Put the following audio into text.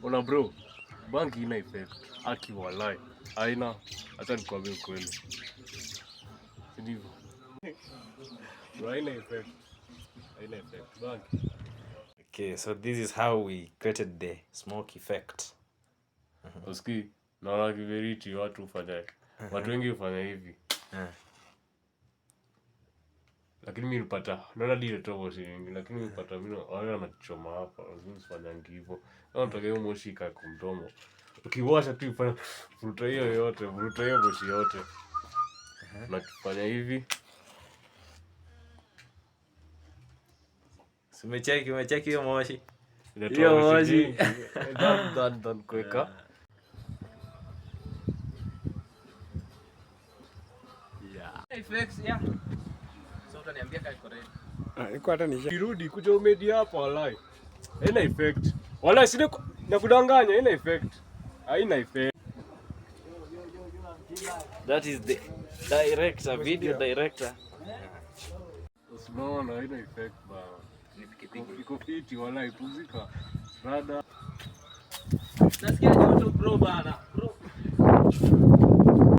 Ona bro, bangi ina effect. Aki walai. Haina, acha nikwambie ukweli. Si ndivyo? Bro, haina effect. Haina effect. Bangi. Okay, so this is how we created the smoke effect. Usikii, naona kiberiti watu hufanya. Watu wengi hufanya hivi. Lakini mi nilipata, naona hadi inatoa moshi mingi, lakini mi nilipata mi wale wanachoma hapa, lazima sifanyangi hivyo. Kama unataka hiyo moshi ikae kwa mdomo. Ukiwasha tu ifanya vuruta hiyo yote, vuruta hiyo moshi yote. Unakifanya hivi. Si umecheki hiyo moshi? Inatoa Hiyo moshi moshi. mingi. Done, done, done, kuweka. Yeah. Effects, yeah. So utaniambia kama iko ready. Iko hata nisha. Kirudi kuja umedi hapa walai. Haina effect. Walai sile nakudanganya, haina effect. Haina effect. That is the director, video director. Unaona haina effect bana. Iko fiti walai, pumzika. Rada. Nasikia joto bro bana. Bro.